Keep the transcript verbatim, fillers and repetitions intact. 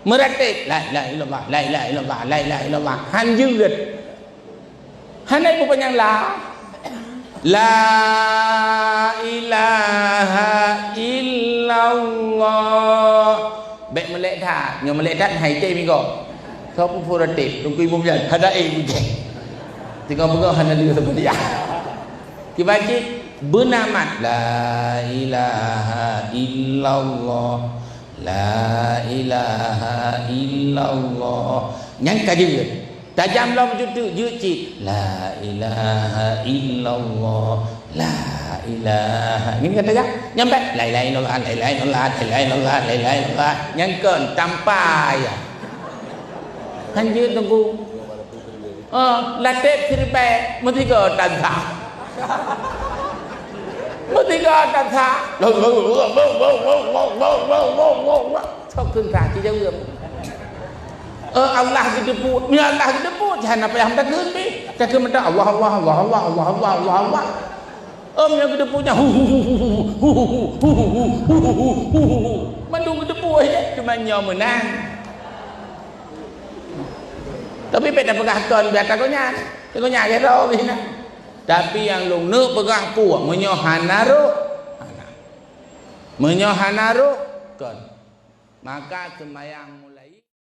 Meuratéb, la ilaha illallah, la ilaha illallah, la ilaha illallah. Han jeuet. Hana ibu panyang la. La ilaha illallah. Bék meulek that. Nyoe meulek that hai té minggu. Soe pun meuratéb, teungku ibu panyang. Hada eh ibu jeh. Tinggal peugah hana dia seperti ya. Kiban cit beuna mat. La ilaha illallah. La ilaha illallah. Nyan ka jeuet. Tajam lom jeuet teuk, jeuet cit. La ilaha illallah. La ilaha. Nyan ka tajam. Nyan bèk. La ilaha illallah, la ilaha illallah, la ilaha illallah, la ilaha illallah. Nyan kon tampa ya. Han jeuet teungku. Ah, latéb siribèe, meusigoe tan sa. Meusigoe tan sa. Sok kheun sa, ci jaweueb. Eh, Allah geuteupeue, meunyoe Allah geuteupeue, hana payah meutakheun pih. Takheun meuta Allah, Allah, Allah. Eh, meunyoe geuteupeue nyan, hu, hu, hu. Mandum geuteupeue, eh, cuma nyoe meunan. Tapi bèk tapeugah kon, biar takot nyan. Takot nyan, kira bih na. Tapi nyang lôn neuk peugah puak, meunyoe hana roh, hana. Meunyoe hana roh, kon. Maka seumayang